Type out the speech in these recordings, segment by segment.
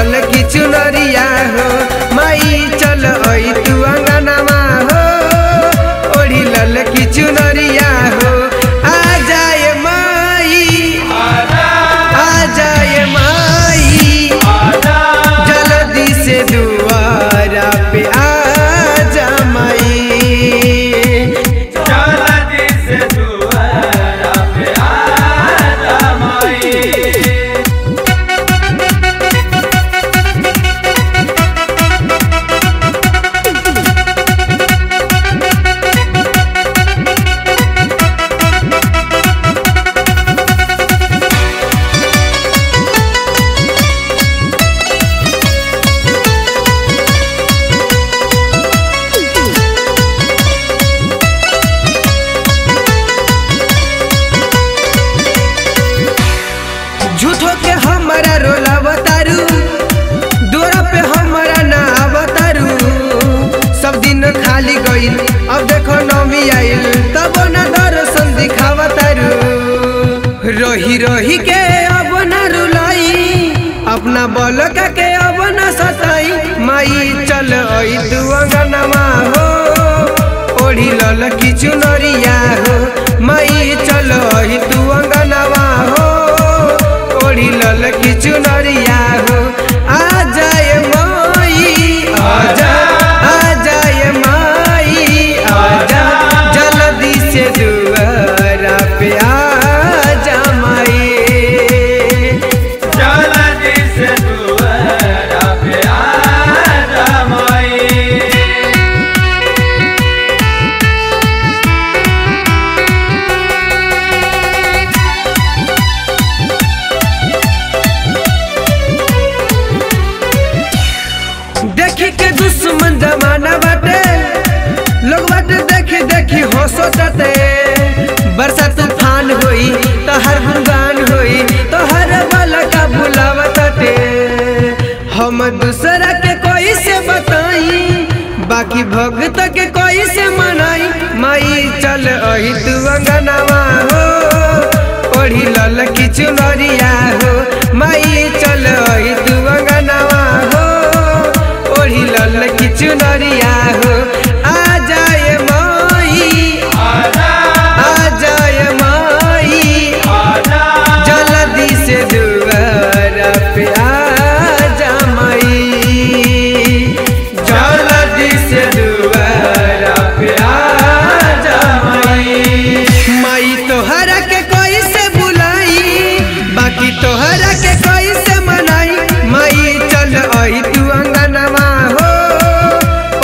ललकी चुनरिया हो। माई चल आई तू अंगनवा हो, ओढ़ी ललकी चुनरिया हो। आ जाए माई, आ जाए माई, जल्दी से दुआरा पे आ जा माई, जल्दी से दुआरा पे आ जा माई। झूठो के हमारा रोला बतारू, दोरा पे हमारा ना बतारू। सब दिन खाली गइल अब देखो नमी आइल, तब ना दर्शन दिखावतारू। रही रही के अब ना रुलाई, अपना बलका के अब ना सताई। माई चल आई तू अंगनवा हो, ओढ़ी ललकी चुनरिया हो। माई चल आई तू अंगनवा हो, ओढ़ी ललकी चुनरिया हो। आ जाए माई, आ जा, आ जाए माई, आ जा, जल्दी से दुआरा पे आ जा माई, जल्दी से दुआरा पे आ जा माई। देखी के दुश्मन जमाना बाटे, लोग बाटे देखी देखी हंसो ताते। बरसा तूफान होई तो हर गुनगान होई, तो हर वाला का बुलावा ताटे। हम दूसरा के कोई से बताई, बाकी भक्त के कोई से मनाई। माई चल अही तू अंगनवा हो, ओढ़ी ललकी चुनरिया हो। माई चल अही तू अंगनवा हो, ओढ़ी ललकी चुनरिया हो। आ जाए माई, आ जाए माई, जल्दी से दुआरा पे आ जा माई, जल्दी से दुआरा पे आ जा माई। माई तोहरा के कोई से बुलाई, बाकी तोहरा के कोई से मनाई। माई चल आई तू अंगनवा हो,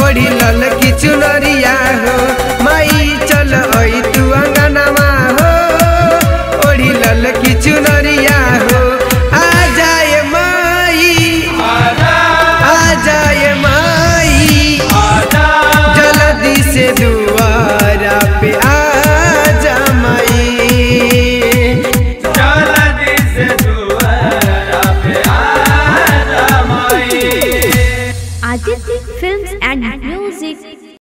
ओढ़ी ललकी चुनरिया हो। माई चल आई तू अंगनवा हो, ओढ़ी ललकी चुनरिया हो। आ जाए माई, आ जाए माई, जल्दी से दुआरा पे आ जा माई, जल्दी से दुआरा पे आ जा माई। Aditya Films and Music।